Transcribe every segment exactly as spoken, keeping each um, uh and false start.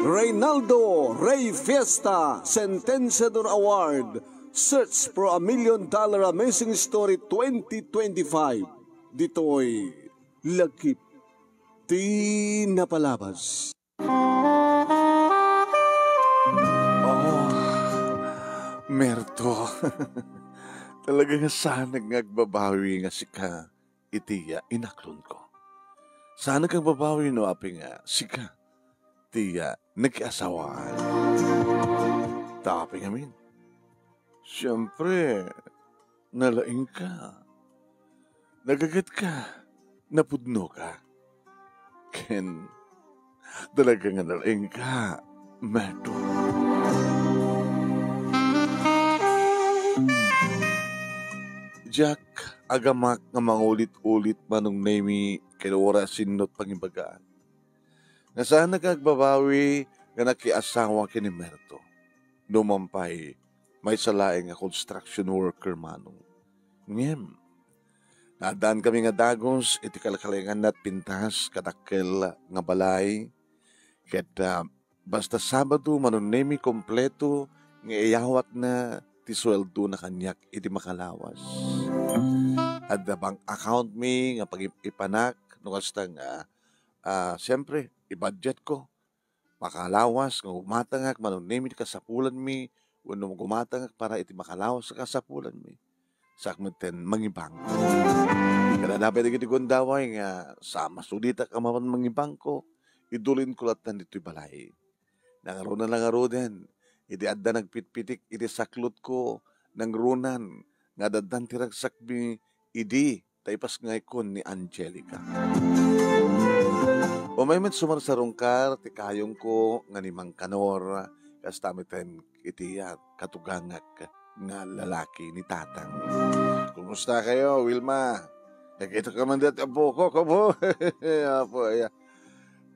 Reynaldo Rey Fiesta Sentenciador Award, Search for a Million Dollar Amazing Story twenty twenty-five. Ditoy Lagip ti Napalabas. Oh, Merto. Talaga nga saan nga agbabawi nga sika iti, ah, inaklonko. Saan nga agbabawi no apay nga sika ti, ah, nakiasawaan. Ta apay ngamin, siempre, nalaingka. Nagagetka. Napudnoka. Ken talaga nga nalaingka, Merto. Diak agamak nga mangulit-ulit, Manong Nemi, ken orasinno ti pangibagaan. Nga saan nga agbabawi nga nakiasawa ken ni Merto. Numan pay, maysa laeng nga construction worker, Manong. Ngem, naaddankami nga dagus iti kalkalenganna ti pintas kadakkel nga balay, ket, ah, basta Sabado, Manong Nemi, kompleto nga iyawatna ti sueldona kaniak iti makalawas. Adda bank account mi nga pagip-ipanak no kasta nga, ah, siempre, i-budget ko. Makalawas nga gumatangak, Manong Nemi, ti kasapulanmi, wenno gumatangak para iti makalawas nga kasapulanmi. Saak metten mangibangko. Kada dapay dagiti gundaway nga sa masuditak a mapan mangibangko, idulinko lattan ditoy balay. Nangruna la ngaruden, idi adda nagpitpitik iti saklotko, nangrunan nga addan ti ragsakmi idi ta ipasngayko ni Angelica. Umay met sumarsarungkar ti kayongko nga ni Mang Kanor, kasta metten iti, ah, katugangak nga lalaki ni Tatang. Kumusta kayo, Wilma? Nakita ka man dati, apo ko, kamo? Apo, aya.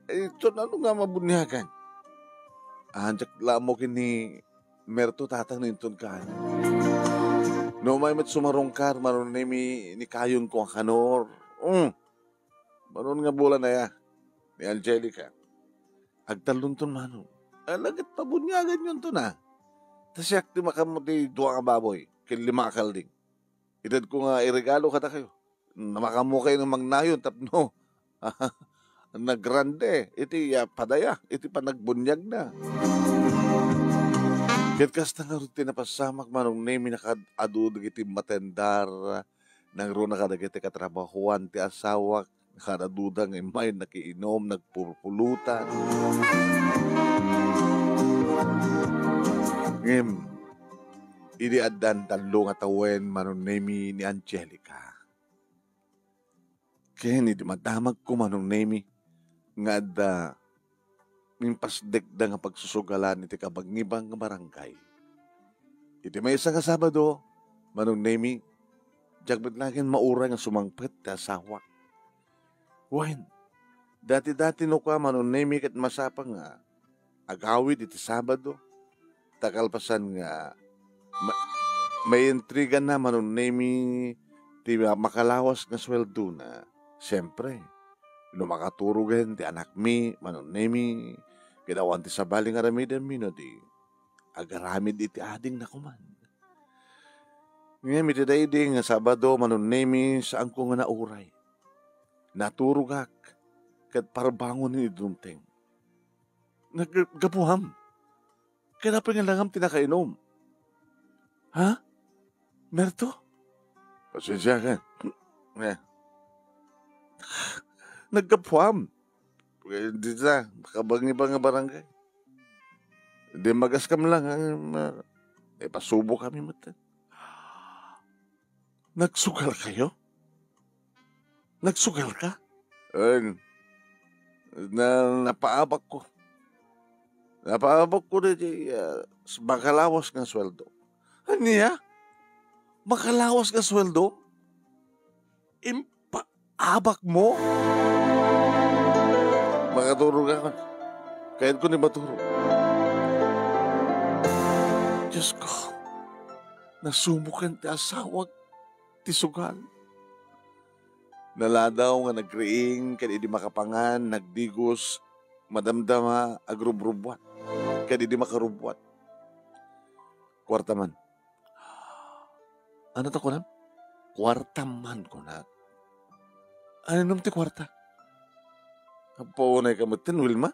Ito, ano nga mabuniagan? Anjak lamo kini Merto, Tatang, no inton kayo. No umay met sumarungkar, Manong Nemi, ni kayongko a Kanor. Mm. Manon nga bulan aya ni Angelica. Agtallonton, Manong. Ala ket pabuniagan yonton a. Ta siak ti makammo ti dua nga baboy, ken lima a kalding. Itedko nga iregalo kadakayo. Namakamo kayo nga mangnayon tapno nagrande iti, ah, padaya iti panagbuniagna. Ket kasta ngarud ti napasamak, Manong Nemi, nakaad-adu dagiti matendar, nangruna kadagiti katrabahoan ti asawak, nakaad-aduda nga immay nakiinum, nagpurpulutan. Ngem, idi addan tallo nga tawen, Manong Nemi, ni Angelica, ken idi madamagko, Manong Nemi, nga adda impasdekda nga pagsusugalan iti kabangibang nga barangay. Iti maysa nga Sabado, Manong Nemi, diak met laeng mauray nga sumangpet ti asawak. Wen, dati-dati no kua, Manong Nemi, ket masapang nga agawid iti Sabado. Ta kalpasan nga ma-, maintriganna, Manong Nemi, ti ma-, makalawas nga sueldona, siempre, no makaturogen ti anakmi, Manong Nemi, ket awan ti sabali nga aramidenmi no di agaramid iti adingna koman. Ngem iti daydi nga Sabado, Manong Nemi, saanko nga nauray. Naturogak ket parbangonen idi dumteng. Naggapuam. Ket apay nga langam ti nakainum? Ha? Merto? Pasensiakan. Eh. Naggapuam. Eh, di ta, kabangibang nga barangay. Di magaskam lang, ah, ma-, ipasubo kami met. Nagsugal kayo? Nagsugal ka? En, na, napaabak ko. Napaabak ko daydi, ah, makalawas nga sueldo. Ania? Makalawas nga sueldo? Impaabak mo? Makaturog ako. Kayat ko ni maturog. Diyos ko, nasumuken ti asawak ti sugal. Naladaw nga nagriing ken idi makapangan, nagdigos, Madamdama agrubrubuat. Kadi di makarubbuat. Kuarta man. Ania ta kunam? Kuarta man, kunak. Ania ngem ti kuarta? Apo, unay ka metten, Wilma?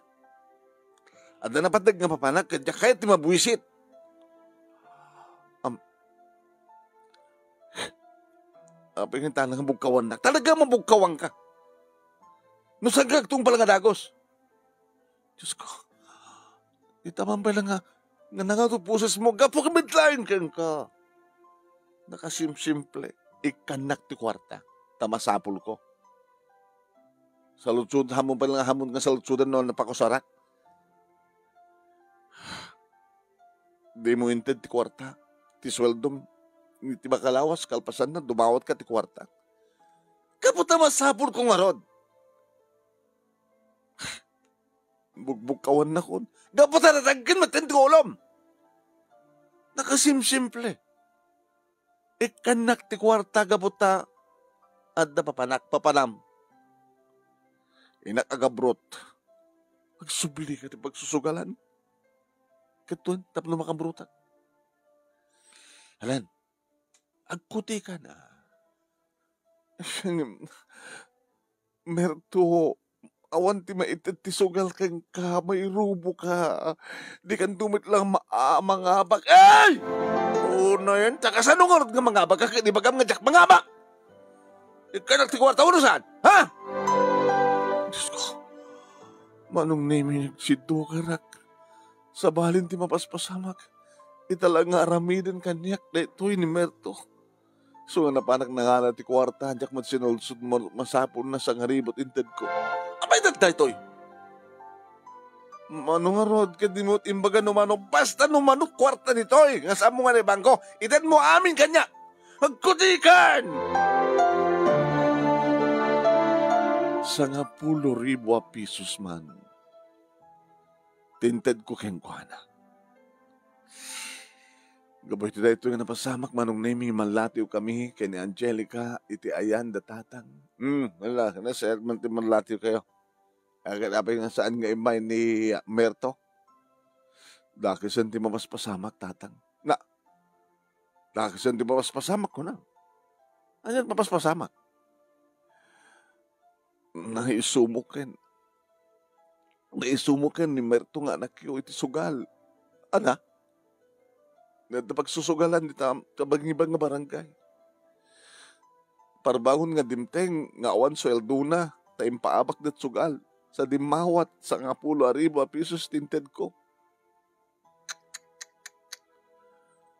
Adda napateg nga papanak, ket diak kayat ti mabuisit. Am-, Apay nga talaga mabugkawannak? Talaga mabugkawanka. No saan ka agtungpal nga dagus? Diyos ko, ita man pala nga, nga nangato pusesmo, gapu ka midline kenka. Nakasimsimple, ikkannak ti kuarta, ta masapulko. Saludsod, hammom pala nga hammom nga saludsodan no napakusarak. Dimo inted ti kuarta, ti sueldom, iti makalawas, kalpasanna, dumawatka ti kuarta. Gapu ta masapulko ngarud. Bugbugkawannakon. Gapu ta nataggen met ti ulom. Nakasimsimple. Ikkannak ti kuarta gapu ta adda papanak, papanam. Innak agabrot. Agsubli ka ti pagsusugalan. Ket wen, tapno makabrotak. Alan, agkutikan a. Merto, awan ti maited ti sugal kenka, mairuboka. Dikanto met lang ma-, a-, mangabak. Ay! Unayen, ta kasano ngarud nga mangabak ka ket ibagam nga diak mangabak? Ikkannak ti kuarta, uno saan? Ha? Diyos ko, Manong Nemi, nagsidukarak. Sabalin ti mapaspasamak, ita la nga aramiden kaniak daytoy ni Merto. Isu nga napanak nangala ti kuarta, diak met sinulsod mo, masapulna sangaribut intedko. Apay daytoy? Mano ngarud, ket dimo imbaga no mano, basta no mano kuarta ditoy, nga saanmo nga naibangko, itedmo amin kaniak. Agkutikan! Sangapulo ribu a pisos man. Ti intedko kenkuana. Gapu iti daytoy nga napasamak, Manong Nemi, mallatiw kami ken ni Angelica iti ayan da tatang. Hmm, wala, nasayaat man ti mallatiw kayo. Agad apay nga saan nga immay ni Merto? Dakesen ti mapaspasamak, tatang. Na, dakesen ti mapaspasamak, kuna. Ania ti mapaspasamak? Naisumok ken, naisumok ken ni Merto nga anakyo iti sugal. Ana? Dayta pagsusugalan dita, ta bangibang nga barangay. Parbangon nga dimteng nga awan sueldona, ta impaabak dayta sugal. Sa dimmawat, sangapulo a ribu a pisos ti intedko.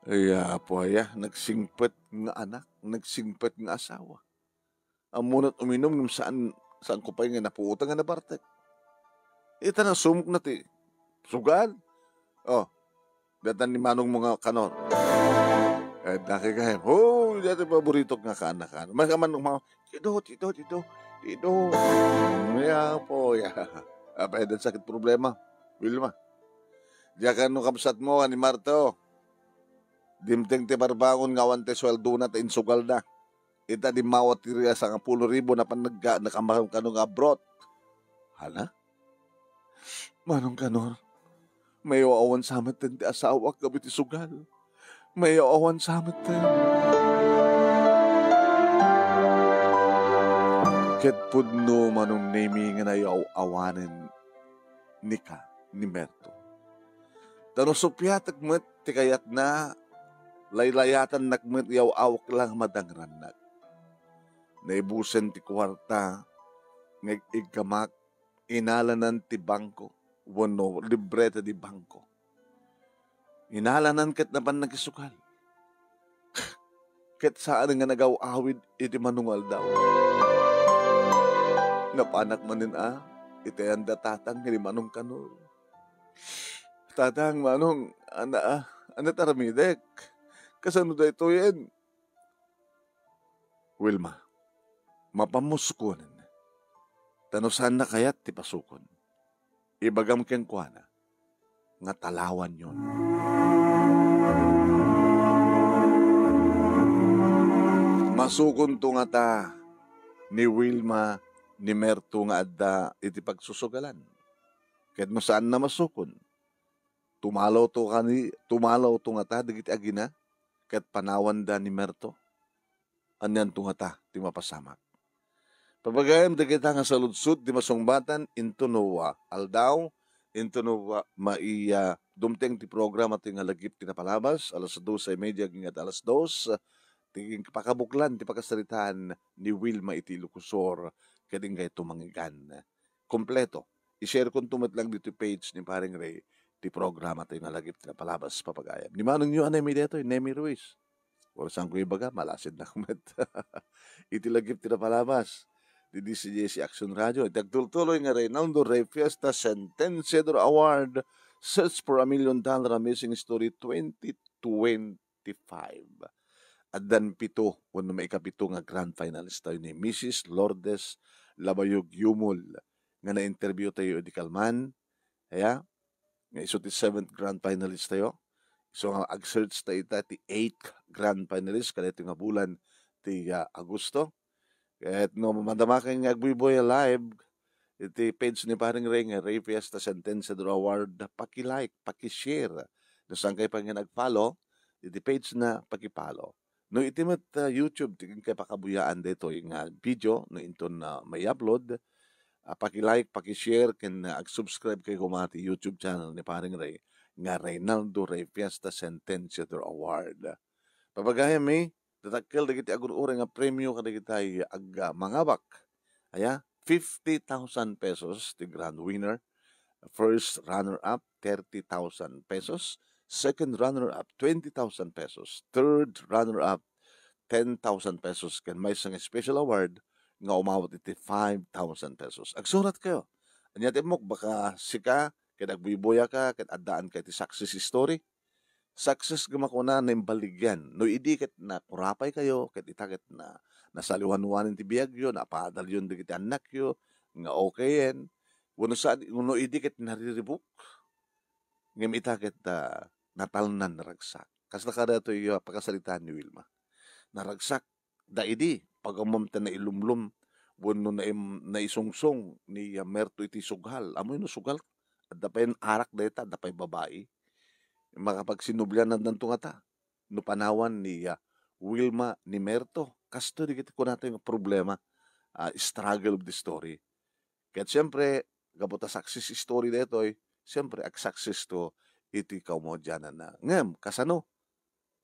Ay, apo, aya, nagsingpet nga anak, nagsingpet nga asawa. Ammona't uminum ngem saan, saanko pay nga napuotan nga nabartek. Ita nasumokna ti sugal. Oh, dayta ni manongmo nga kanor. Eh, daki kay, oh, dayta paboritok nga kaanakan. Mas ka manong mga, "Tido, tido, tido, tido." Ya po, ya. Apay, dayta sakit problema. Wilma. Diak no kabsatmo, ni Marto. Dimteng ti parbangon nga awan ti sueldona ta insugalna. Ita dimmawat iti sangapulo ribu napan nagga-, nakamakam kano nga abrot. Hala? Manong Kanor, mayaw-awan sa metten ti asawak gapu iti sugal. Mayaw-awan sa metten. Ket pudno Manong Nemi nga nayaw-awanen ni ka, ni Merto. Ta no suppiatek met ti kayatna, laylayatannak met yaw-awak lang madangrannak. Naibusen ti kuarta nga ig-iggamak, inalanan ti bangko, wenno libreta di bangko. Inalanan ket napan nakisugal. Ket saan nga nagaw-awid iti manungaldaw. Napanak manen a, iti ayan da tatang ken ni Manong Kanor. Tatang, Manong, ana, ana ti aramidek? Kasano daytoyen? Wilma, mapanmo sukonen. Ta no saanna kayat ti pasukon, ibagam kenkuana nga talawanyon. Masukonto ngata ni Wilma ni Merto nga adda iti pagsusugalan. Ket no saan na masukon, tumalawto kani, tumalawto ngata dagiti agina, ket panawanda ni Merto. Anianto ngata ti mapasamak? Pagayam dagita nga saludsod ti masungbatan intono a aldaw, intono a mai-, a dumteng ti programa ti nga Lagip ti Napalabas, alas dosa y media agingga alas dos, ti pakabuklan ti pakasaritaan ni Wilma iti Ilocosur, ket ingayto manggigan. Kompleto. I-sharekonto met lang ditoy page ni Paring Ray ti programa tayo nga Lagip ti Napalabas, papagayam. Ni manongyo a Nemi detoy, Nemi Ruiz. Or saan ko ibaga, malasin na met. Iti Lagip ti Napalabas, di D C J C Action Radio. Iti agtultuloy nga Reynaldo Rey Fiesta Sentenciador Award, Search for a Million Dollar, Amazing Story twenty twenty-five. Addan pito wenno maikapito nga grand finalist tayo ni Missus Lourdes Labayog Yumul nga na-interview tayo idi kalman. Aya, nga isu ti seventh grand finalist tayo. So, nga ag-search ta ita ti eighth grand finalist kadaytoy nga bulan ti, ah, Agosto. Ket no madama kayo nga agbuybuya live iti page ni Paring Ray nga Ray Fiesta Sentenciador Award, paki-like, paki-share. No saan kayo pa nga nag-follow, iti page na, paki-follow. No iti met, ah, YouTube, ti kay pakabuyaan daytoy nga video, no inton, ah, mai-upload, ah, paki-like, paki-share, ken, ah, ag-subscribe kayo koma ti YouTube channel ni Paring Ray nga Reynaldo Ray Fiesta Sentenciador Award. Papagayam mi, dadakkel dagiti agur-uray nga premio kadagiti ag-, ah, mangabak. Aya, fifty thousand pesos ti grand winner. First runner-up, thirty thousand pesos. Second runner-up, twenty thousand pesos. Third runner-up, ten thousand pesos. Ken maysa nga special award nga umawat iti five thousand pesos. Agsurat kayo. Ania ti immok, baka sika, ket agbuybuya ka, ket addaan ka iti success story. Success nga makuna, naimbaligyan. No idi ket nakurapay kayo, ket ita ket na, nasaliwanwanen ti biagyo, napadalyon dagiti annakyo, nga okayen. Wenno saan, no idi ket nariribuk, ngem ita ket, ah, natalnan, naragsak. Kasla kadatoy, ah, pakasaritaan ni Wilma. Naragsak, da idi, pagammom ta nailumlom, wenno naim-, naisungsong ni, ah, Merto iti sugal. Amoy no sugal, adda pay arak dayta, adda pay babai. Makapagsinublian, addanto ngata. No panawan ni, ah, Wilma ni Merto. Kastoy dagiti kunatayo nga problema, ah, struggle of the story. Ket siyempre, gapu ta success story daytoy, siyempre, ag-success to iti kaumaudiananna. Ngem, kasano?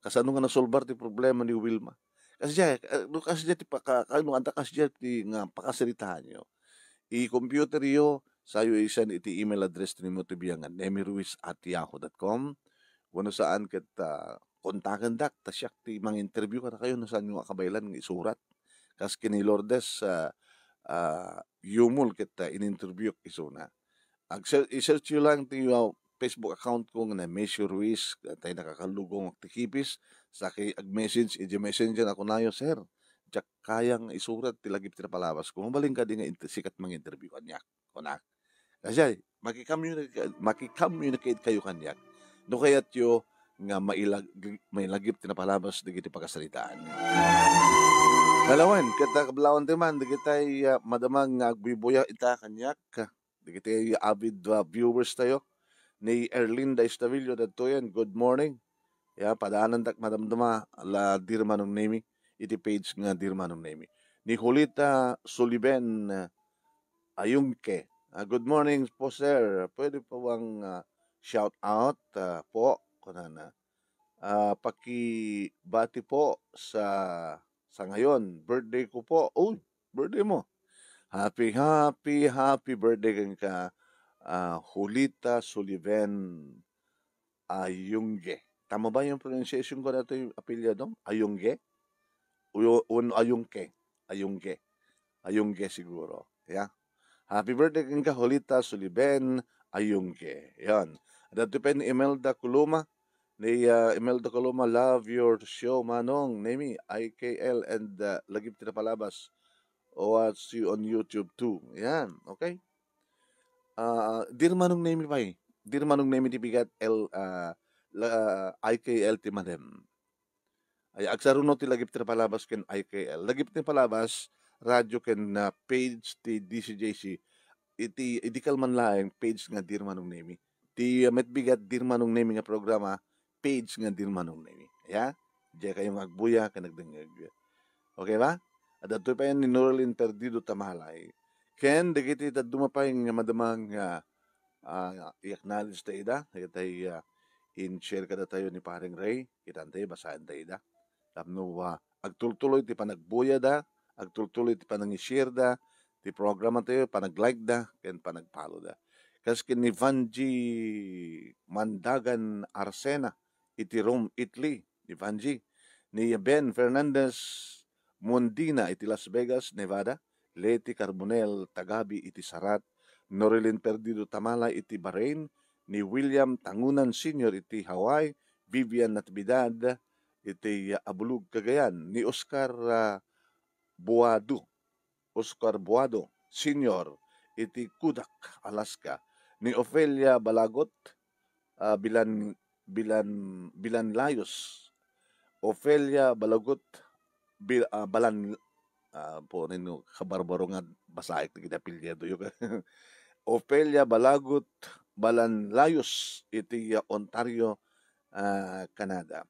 Kasano nga nasolbar ti problema ni Wilma? Kasdiay, ah, no kasdiay ti paka-, no adda kasdiay ti nga pakasaritaanyo, i-computeryo, sayo isend iti email address ti nimo ti biangan, nemiruiz at yahoo dot com. Wenno saan ket, ah, kontakendak, ta siak ti manginterview kadakayo no saanyo nga kabaelan nga isurat. Kas ken ni Lourdes, ah, ah, Yumul ket, ah, ininterviewak isuna. Ag-ser-, i-search yo lang ti, ah, Facebook account ko nga Nemesio Ruiz, tay nakakalugong ti kipis, sa kay ag-message, iti messenger a kunayo, "Sir, diak kaya nga isurat ti Lagip ti Napalabas ko. Mabalin kadi nga inter-, sika ti manginterview kaniak?" Kunak. Kasdiay, makicommunica-, makicommunicate kayo kaniak. No kayatyo nga mailag-, mailagip ti napalabas dagiti pakasaritaan. Nalawen, ket kablawan ti man, dagitay, ah, madama nga agbuybuya ita kaniak. Dagiti avid, ah, viewers tayo. Ni Erlinda Estavillo, dadtoyen, good morning. Ya, padaanandak madamdama la Dear Manong Nemi, iti page nga Dear Manong Nemi. Ni Julita Suliben, ah, Ayungke. Ah, good morning po, sir. Pwede po bang, ah, shout out, ah, po? Kunana. Ah, pakibati po sa, sa ngayon. Birthday ko po. Uy, birthday mo. Happy, happy, happy birthday kenka, ah, Julita Suliben Ayungge. Tama ba yung pronunciation ko na ito, yung apelyido? Ayungge? Uyo-, un-, Ayungke. Ayungge. Ayungge siguro. Yeah. Happy birthday kenka, Julita Suliben Ayungge. Yan. Dati pa ni Imelda Coloma. Ni, ah, Imelda Coloma, "Love your show, Manong Nemi, I K L, and, ah, Lagip ti Napalabas. Watch you on YouTube too." Yan. Okay? Ah, Dear Manong Nemi pay. Dear Manong Nemi ti bigat, L, ah, la, I K L ti manem. Ay, agsaruno ti Lagip ti Napalabas ken I K L. Lagip ti Napalabas, radyo ken, ah, page ti D C J C. iti, idi kalman laeng page nga Dear Manong Nemi. Ti, uh, met bigat Dear Manong Nemi nga programa, page nga Dear Manong Nemi. Aya? Diay kayo nga agbuya, ken agdengngeg. Okay ba? Adda toy pay ni Norlin Perdido Tamalay. Ken dagiti dadduma pay nga madama nga, ah, i-acknowledge ta ida, dagiti, ah, in-share kadatayo ni Pareng Ray, kitan tayo, basaen ta ida. Tapno, ah, agtultuloy ti panagbuyada, agtultuloy ti panangi-share da, ti programa tayo, panag-like da, ken panag-follow da. Kas ken ni Vanji Mandagan Arsena, iti Rome, Italy, ni Vanji, ni Ben Fernandez Mondina iti Las Vegas, Nevada, Leti Carbonell Tagabi iti Sarat, Norilyn Perdido Tamala iti Bahrain, ni William Tangunan Senior iti Hawaii, Vivian Natividad iti Abulug, Cagayan, ni Oscar, ah, Buado, Oscar Buado Senior iti Kudak, Alaska, ni Ofelia Balagot, ah, Bilan-, Bilan-, Bilanlayos, Ofelia Balagot, Bil-, ah, Balan-, ah, po, nino, kabarbaro nga basaek ti apelyido yo. Ofelia Balagot Balanlayos iti, ah, Ontario, ah, Canada.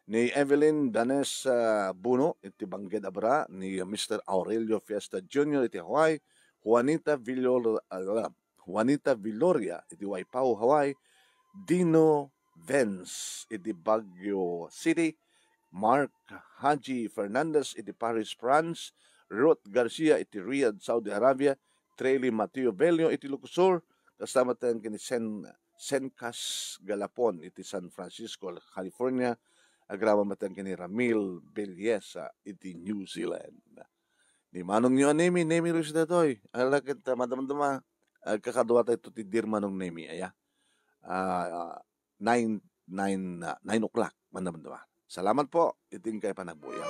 Ni Evelyn Danes, ah, Buno iti Bangged, Abra, ni Mister Aurelio Fiesta Junior iti Hawaii, Juanita Villor-, ah, Juanita Villoria iti Waipahu, Hawaii, Dino Vence iti Baguio City, Mark Haji Fernandez iti Paris, France, Ruth Garcia iti Riyadh, Saudi Arabia, Trely Mateo Bello iti Ilocos Sur, kasta met ken ni Sen-, Sencas Galapon iti San Francisco, California, agraman met ken ni Ramil Belleza iti New Zealand. Ni manongyo a Nemi, Nemi Ruiz daytoy. Ala ket, ah, madamdama, agkakadua tayo ti Dear Manong Nemi, aya. Ah, nine, nine, ah, nine o'clock, madamdama. Salamat po, iti inkay panagbuya.